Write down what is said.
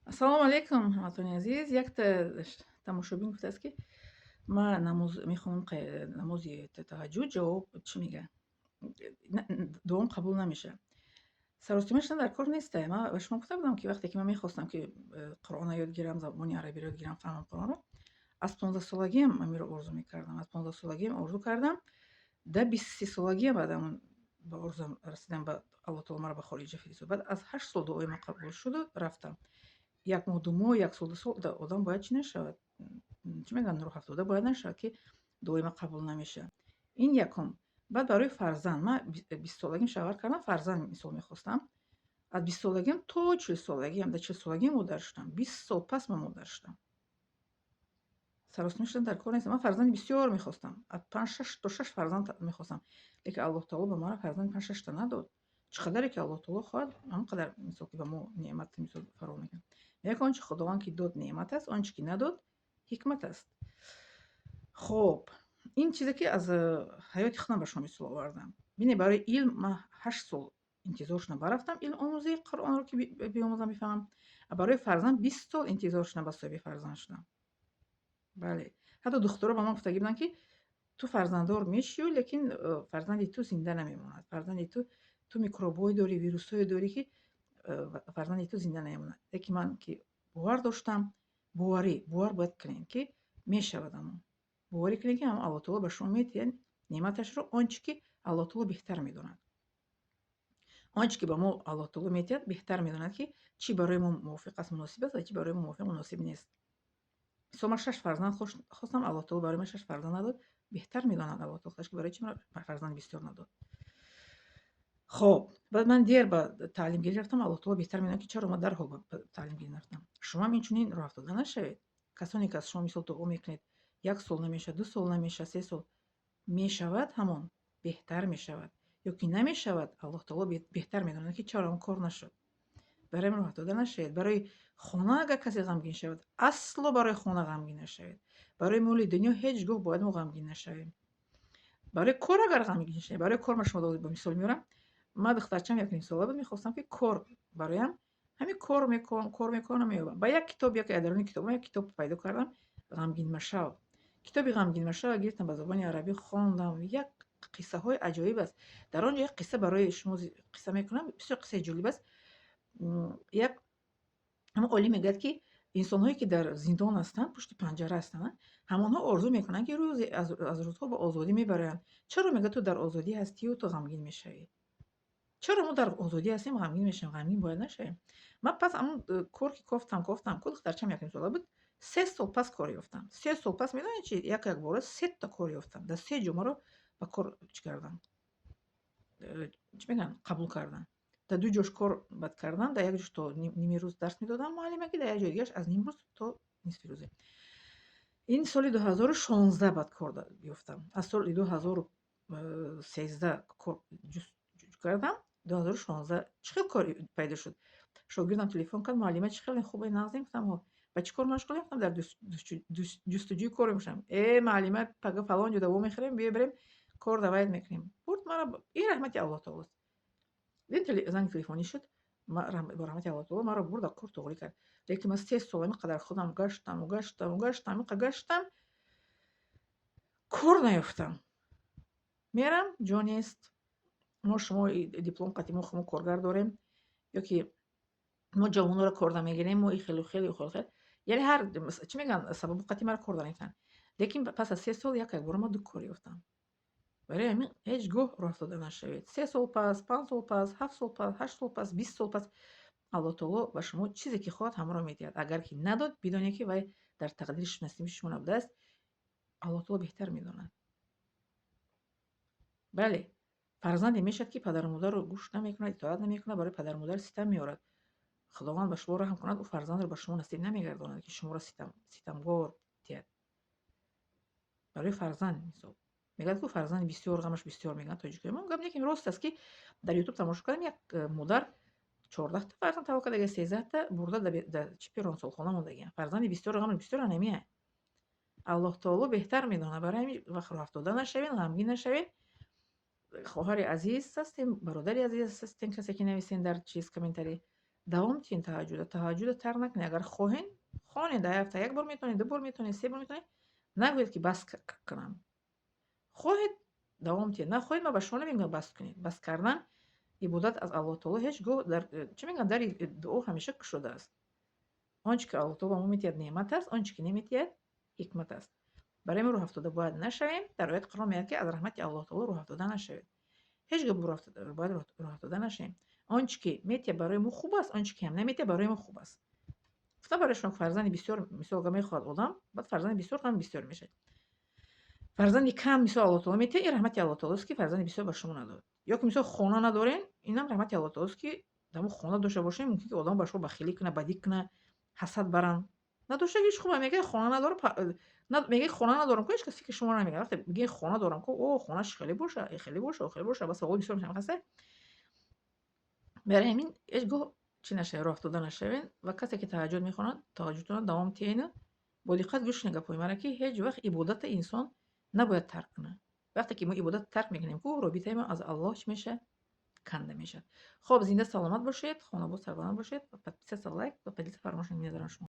Ассалому алайкум, ҳамватанони азиз. Якта тамошобин гуфтааст, ки ман намоз мехонам, намози таҳаҷҷуд, ҷавоб чӣ мега? Дуом қабул намешавад. Саросима шудан дар кор неста. Ман ба шумо гуфта будам, ки вақте ки ман мехостам, ки Қуръонро ёд гирам, забони арабиро ёд гирам, фаҳмам Қуръонро, аз 15-солагиам амиро орзу мекардам. Аз 15-солагиам орзу кардам, да 23-солагиам баъд ҳамон ба орзуам расидам, ба Аллоҳ таоло маро ба хориҷа фиристод. Баъд аз 8 сол дуои ман қабул шуду рафтам. Як моҳ, 2 моҳ, як сол, 2 сол одам бояд чӣ нашавад, чӣ мегӯянд, рӯҳафтода бояд нашавад, ки дуои ман қабул намешавад. Ин якум. Баъд барои фарзанд ман 20-солагим шавҳар кардам, фарзанд мисол мехостам. Аз 20-солагиам то 40-солагиам, дар 40-солагиам модар шудам. 20 сол пас ман модар шудам. Саросима шудан дар кор нест. Ман фарзанди бисёр мехостам, аз панҷ, шаш то шаш фарзанд мехостам, лекин Аллоҳ таоло ба ман фарзанди панҷ, шашта надод. Чӣ қадаре ки Аллоҳ таоло хоҳад, ҳамон қадар мисол ки ба мо неъмат мисол фаро мекунад. Мегӯяд, он чи Худованд ки дод, неъмат аст, он чи ки надод, ҳикмат аст. Хоб, ин чизе ки аз ҳаёти худам ба шумо мисол овардам. Бинед, барои илм ман 8 сол интизор шудам, барафтам илм омӯзӣ, Қуръонро ки биомӯзам, бифаҳмам. Барои фарзанд 20 сол интизор шудам, ба соҳиби фарзанд шудам. Бале, ҳатто духтуро ба ман гуфтагӣ буданд, ки ту фарзанддор мешавӣ, лекин фарзанди ту зинда намемонад, фарзанди ту, ту микробҳое дорӣ, вирусҳое дорӣ, ки фарзанди ту зинда намемонад. Лекин ман ки бовар доштам, боварӣ, бовар бояд кунем, ки мешавад. Ҳамон боварӣ кунем, ки ҳамон Аллоҳ таоло ба шумо медиҳад неъматашро, он чи ки Аллоҳ таоло беҳтар медонад. Он чи ки ба мо Аллоҳ таоло медиҳад, беҳтар медонад, ки чӣ барои мо мувофиқ аст, муносиб аст ва чӣ барои мо мувофиқ, муносиб нест. Мисол, ман шаш фарзанд хостам, Аллоҳ таоло барои ман шаш фарзанд надод. Беҳтар медонад Аллоҳ таоло, ки барои чӣ маро фарзанди бисёр надод. Хоб, баъд ман дер ба таълимгирӣ рафтам. Аллоҳ таоло беҳтар медонад, ки чаро ман дарҳол ба таълимгирӣ нарафтам. Шумоам инчунин роҳафтода нашавед. Касоне ки аз шумо мисол дуо мекунед, як сол намешавад, 2 сол намешавад, 3 сол мешавад, ҳамон беҳтар мешавад ё ки намешавад, Аллоҳ таоло беҳтар медонад, ки чаро он кор нашуд. Барои ҳамин роҳафтода нашавед. Барои хона агар касе ғамгин шавад, асло барои хона ғамгин нашавед. Барои моли дунё ҳеҷ гоҳ бояд мо ғамгин нашавем. Барои кор агар ғамгин шавем, барои кор ман шумо ба мисол меорам. Ман духтарчам 1,5 сола буд, мехостам, ки кор бароям, ҳамин кор мекунам, кор мекунам, меёбам. Ба як китоб, як даруни китобам як китоб пайдо кардам, «Ғамгин машав». Китоби «Ғамгин машав» гирифтам, ба забони арабӣ хондам. Як қиссаҳои аҷоиб аст дар он ҷо. Як қисса барои шумо қисса мекунам, бисёр қиссаи ҷолиб аст. Як ҳамон олим мегӯяд, ки инсонҳое ки дар зиндон ҳастанд, пушти панҷара ҳастанд, ҳамонҳо орзу мекунанд, ки рӯзе аз рӯзҳо ба озодӣ мебароянд. Чаро, мегӯяд, ту дар озодӣ ҳастию ту ғамгин мешавӣ? Чаро мо дар озодӣ ҳастем, ғамгин мешавем? Ғамгин бояд нашавем. Ман пас ҳамон кор ки кофтам, кофтам, ку духтарчам 1,5 сола буд, 3 сол пас кор ёфтам. 3 сол пас, медонед чи, як якбора сета кор ёфтам. Дар се ҷо маро ба кор чӣ кардам, чӣ мегӯянд, қабул карданд. Дар ду ҷош кор бад кардам, дар як ҷош то ними рӯз дарс медодам муаллимаки, дар як ҷои дигараш аз нимрӯз то нисфи рӯзе. Ин соли 2016 баъд кор ёфтам. Аз соли 2013 кор ҷустуҷӯ кардам, 2016 чӣ хел кор пайдо шуд? Шогирдам телефон кард: «Муаллима, чӣ хеле хубе, нағзем?» Гуфтам: «Ҳо, ба чӣ кор машғулем?» Гуфтам: «Дар ҷустуҷӯи кор мешавам». «Э, муаллима, пага фалон ҷо даво мехӯрем, биё бирем, кор давайт мекунем». Бурд мара. Ин раҳмати Аллоҳ таолост. Занги телефонӣ шуд, бо раҳмати Аллоҳ таоло маро бурд, дар кор туғрӣ кард. Лекин ман 3 сол ин қадар худам гаштаму гаштаму гаштам, ин қадар гаштам, кор наёфтам. Мерам, ҷо нест. Мо шумо диплом қатӣ, мо мо коргар дорем, ё ки мо ҷавонҳоро кор намегирем, мо и хелу хеле хел хел, яъне ҳар чӣ мегӯянд, сабабу қатӣ маро кор намекунанд. Лекин пас аз 3 сол як якбора ман ду кор ёфтам. Барои ҳамин ҳеҷ гоҳ роҳафтода нашавед. 3 сол пас, 5 сол пас, 7 сол пас, 8 сол пас, 20 сол пас Аллоҳ таоло ба шумо чизе ки хоҳад, ҳамонро медиҳад. Агар ки надод, бидонед, ки вай дар тақдири насиби шумо набудааст. Аллоҳ таоло беҳтар медонад. Бале, фарзанде мешавад, ки падару модарро гӯш намекунад, итоат намекунад, барои падару модар ситам меорад. Худованд ба шумо раҳм кунад, ӯ фарзандро ба шумо насиб намегардонад, ки шуморо ситамгор диҳад. Барои фарзанд мисол мегӯяд, ку фарзанди бисёр ғамаш бисёр, мегӯянд тоҷикои мо. Гап лекин рост аст, ки дар Ютуб тамошо кардам, як модар 14та фарзанд таваллуд карда, 13та бурда дар чи пиронсолхона мондагиам. Фарзанди бисёр ғамаш бисёр анамия. Аллоҳ таоло беҳтар медонад. Барои ҳамин вақт роҳафтода нашавед, ғамгин нашавед. Хоҳари азиз ҳастем, бародари азиз ҳастем, касе ки нависен дар чиз, комментарий. Давом диҳед таҳаҷҷуда, таҳаҷҷуда тарк накунед. Агар хоҳед, хонед, дар ҳафта як бор метавонед, ду бор метавонед, се бор метавонед. Нагӯед, ки бас кунам. Хоҳед, давом диҳед, нахоҳед, ман ба шумо намегӯям бас кунед. Бас кардан ибодат аз Аллоҳ таоло ҳеҷ гоҳ дар, чӣ мегӯянд, дари дуо ҳамеша кушода аст. Он чӣ ки Аллоҳ таоло ба мо метиҳад, неъмат аст, он чӣ ки наметиҳад, ҳикмат аст. Барои мо рӯҳафтода бояд нашавем. Дар ояти Қуръон меояд, ки аз раҳмати Аллоҳ таоло рӯҳафтода нашавед. Ҳеҷ гоҳ бояд рӯҳафтода нашавем. Он чӣ ки метиҳад, барои мо хуб аст, он чӣ ки ҳам наметиҳад, барои мо хуб аст. Гуфтам барои шумо, фарзанди бисёр, мисол, агар мехоҳад одам, баъд фарзанди бисёр ҳам бисёр мешавад. Фарзанди кам, мисол, Аллоҳ таоло метиҳад, ин раҳмати Аллоҳ таолост, ки фарзанди бисёр ба шумо надод. Ё ки, мисол, хона надорем, инам раҳмати Аллоҳ таолост, ки дар мо хона дошта бошем, мумкин ки одам ба шумо бахилӣ кунад, бадӣ кунад, ҳасад баранд. Надоштагиш хуб, мегӯяд, хона надорам, мегӯяд, хона надорам ку, ҳеҷ кас фикри шуморо намекунад. Вақте мегӯед, хона дорам ку, о, хонаш хеле боша, хеле боша, хеле боша, ба савол бисёр мешавад, ҳаста. Барои ҳамин ҳеҷ гоҳ чӣ нашавед, роҳафтода нашавед ва касе ки таҳаҷҷуд мехонад, таҳаҷҷудтонро давом диҳед. Бо диққат гӯш кунед гапҳои маро, ки ҳеҷ вақт ибодата инсон набояд тарк кунад. Вақте ки мо ибодат тарк мекунем ку, робитаи мо аз Аллоҳ чӣ мешавад? Канда мешавад. Хоб, зинда саломат бошед, хонобод, сарбаланд бошед. Подписаться, лайк ва поделиться фаромӯш намедорам шумо.